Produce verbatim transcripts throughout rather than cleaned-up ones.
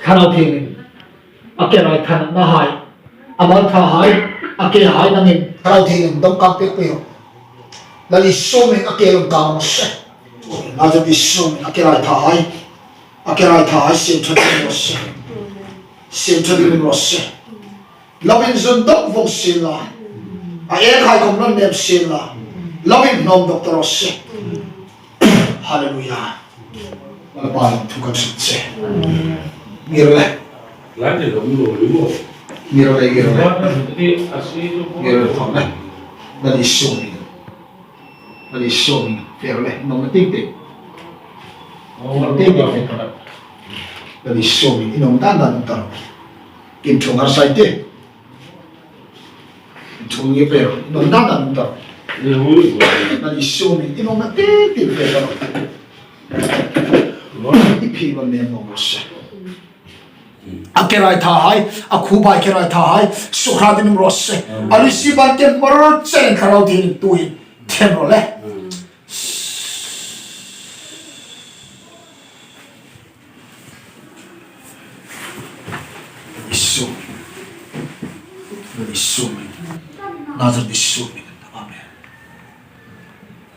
Thlarau Thienghlimin a ke raithainahai, a mal thahai, a kehai nangin Thlarau Thienghlimin dawng kang pek pei rawh. Lal Isu hmingin a ke lo kang raw se. Lal Isu hmingin a ke raithahai, a ke raithahai siem ṭha dingin raw se. Siem ṭha dingin raw se. Lo inzun dawk vawng sien la, a ekhai khawm lo nem sien la, lo inhnawm dawk ta raw se. Hallelujah. Lalpa lawmthu kan hril che. Ngir le. Ngir le, ngir le. Ngir le, ngir le. Lal Isu hmingin. Lal Isu hmingin. Fe ro le. Nawmna tieng tieng. Nawmna tieng tieng fe ro le. Lal Isu hmingin. Inawm dan dan ta. Kim thung har sai te. Thung nge pe ro, inawm dan dan ta. Lal Isu hmingin, inawmna tieng tieng fe ta. I phei lo nem naw se. A ke raithahai, a khuohai ke raithahai, sukhrat dingin um raw se. A lisi ban ke hmar chen Thlarau Thienghlimin tuhin them ro le. Isu. Isu. Nazareth Isu. Amen.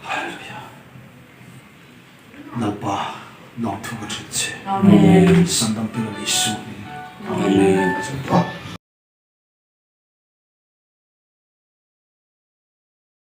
Hallelujah. Lalpa, lawmthu kan hril che. Amen. Sandam pela Isu. Amen.